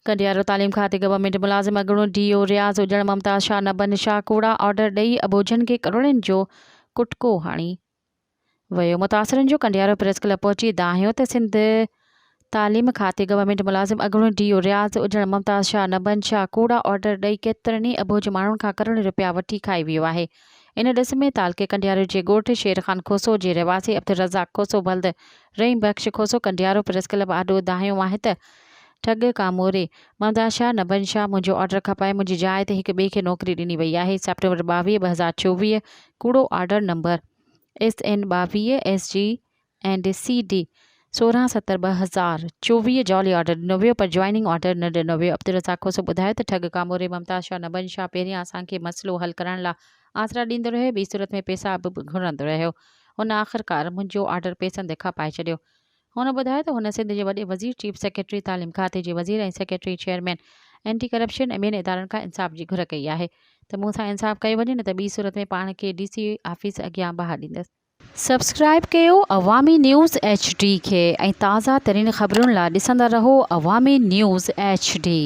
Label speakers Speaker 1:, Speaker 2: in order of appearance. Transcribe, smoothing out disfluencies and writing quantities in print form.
Speaker 1: ڪنڊيارو تعليم کاتي گورنمينٽ ملازم اڳوڻو ڊي او رياض اڄڻ ممتاز شاهه نبن شاهه ڪوڙا آرڊر ڏئي اٻوجهن کي ڪروڙين جو ڪٽڪو هڻي ويو متاثرن جو ڪنڊيارو پريس ڪلب پهچي دانهيو ته سنڌ تعليم کاتي گورنمينٽ ملازم اڳوڻو ڊي او رياض اڄڻ ممتاز شاهه نبن شاهه ڪوڙا آرڊر ڏئي ڪيترن ئي اٻوجهه ماڻهن کان ڪروڙين رپيا وٺي کائي ويو آهي ان ڏس ۾ تعلقي ڪنڊيارو جي ڳوٺ شير خان کوسو جي رهواسي عبدالرزاق کوسو ولد رحيم بخش کوسو ڪنڊيارو پريس ڪلب آڏو دانهيو آهي ته ٺڳ ڪاموري، ممتاز شاهه، نبن شاهه منهنجو آرڊر کپائي منهنجي جاء تي هڪ ٻئي کي نوڪري ڏني وئي آهي، سيپٽمبر 22، 2024، ڪوڙو order number S N 22 S G and C D 16 70 2024 جعلي آرڊر ڏنو ويو پر جوائننگ آرڊر نه ڏنو ويو، عبدالرزاق کوسو ٻڌايو ته ٺڳ ڪاموري ممتاز شاهه، نبن شاهه پهريان اسان کي مسئلو حل ڪرڻ لا آسرا ڏيندو رهيو ٻي صورت ۾ پئسا به گهرندو رهيو، هن آخرڪار منهنجو آرڊر پئسن تي کپائي ڇڏيو. هن ٻڌايو ته هن سنڌ جي وڏي وزير، چيف سيڪريٽري، تعليم کاتي جي وزير ۽ سيڪريٽري، چيئرمين اينٽي ڪرپشن ۽ ٻين ادارن کان انصاف جي گهر ڪئي آهي ته مون سان انصاف ڪيو وڃي نه ته ٻي صورت ۾ پاڻ کي ڊي سي آفيس اڳيان باهه ڏيندس. سبسڪرائيب ڪيو عوامي نيوز ايڇ ڊي کي ۽ تازه ترين خبرن لا ڏسندا رهو عوامي نيوز ايڇ ڊي.